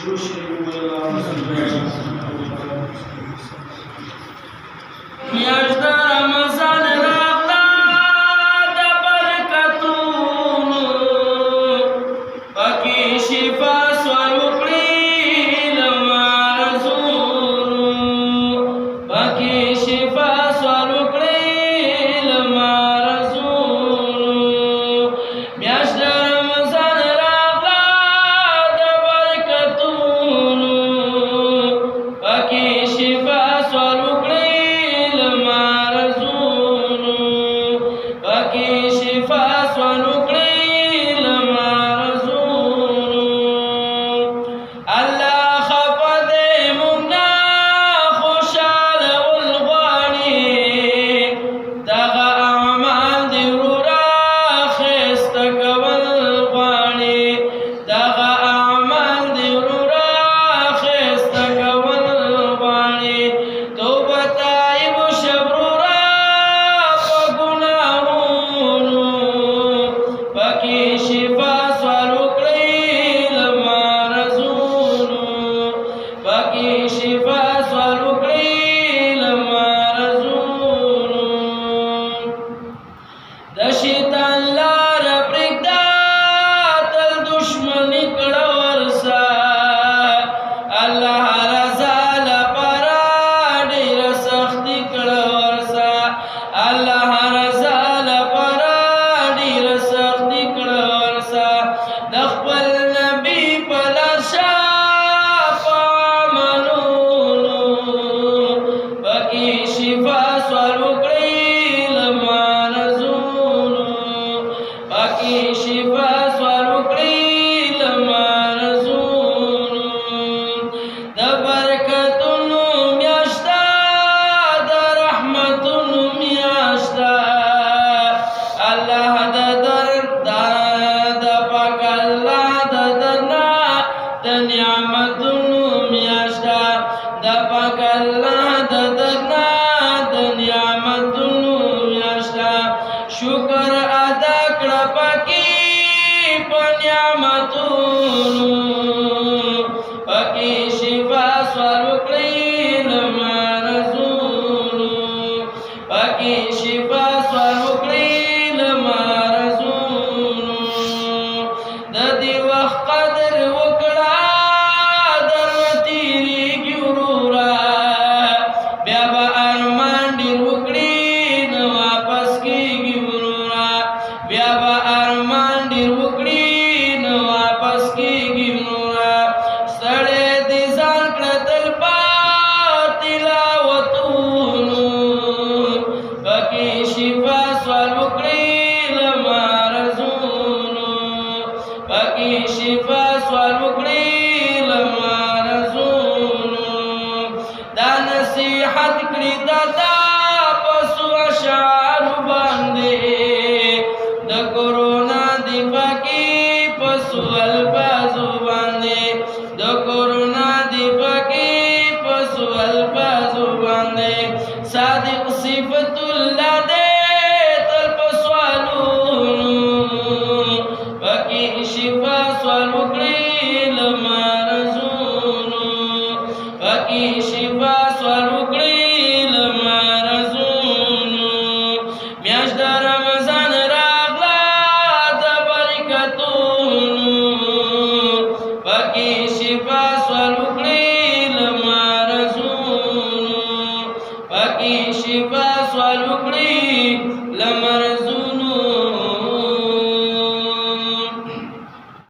درود شریف ووایئ. اللهم صل علی محمد. میاشت د رمضان راغله د برکتونو، پکې شفا سوال وکړي له مرضونو، پکې شفا سوال وکړي له مرضونو. میاشت د رمضان راغله د برکتونو، پکې شفا سوال وکړي له مرضونو، پکې شفا سوال وکړي له مرضونو. الله خفه دی مونږ نه، خوشاله ول غواړي، دغه اعمال دی وروره ښایسته کول غواړي، دغه اعمال دی وروره ښایسته کول غواړي. توبه تائب شه وروره په ګناهونو، پکې شفا سوال وکړئ له مرضونو، پکې شفا سوال وکړئ له مرضونو. د شیطان لاره پرېږده، تل دشمني کړه ورسه، الله رضا لپاره ډېره سختي کړه ورسه، الله رضا لپاره ډېره سختي کړه ورسه. د خپل نبی په لار شه په عملونو، پکې شفا سوال وکړئ له مرضونو، پکې شفا سوال وکړئ له مرضونو. د برکتونو میاشت ده، د رحمتونو میاشت ده، الله د در د پاک الله د درنا د نعمتونو میاشت ده، د پاک الله د درنا د نعمتونو میاشت ده. شکر ادا کړه پکې په نعمتونو، پکې شفا سوال وکړئ له مرضونو، پکې شفا سوال وکړئ له مرضونو. د دې وخت قدر وکړه، درنه تېرېږي وروره، بیا به ارمان ډېر وکړي نه واپس کېږي وروره، بیا به ارمان ډېر وکړي نه واپس کېږي وروره. ستړی دې ځان کړه تل په تلاوتونو، پکې شفا سوال وکړي له مرضونو، پکې شفا سوال وکړي له مرضونو. دا نصیحت کړی دا په څو اشعار باندې، د کورونا دی پکې په څو الفاظو باندې، د کورونا دی پکې په څو الفاظو باندې. صادق صفت الله دې تل په سوالونو، پکې شفا سوال وکړي له مرضونو، پکې شفا سوال وکړي له مرضونو. میاشت د رمضان راغله د برکتونو، پکې شفا سوال وکړي له مرضونو، پکې شفا سوال وکړي له مرضونو.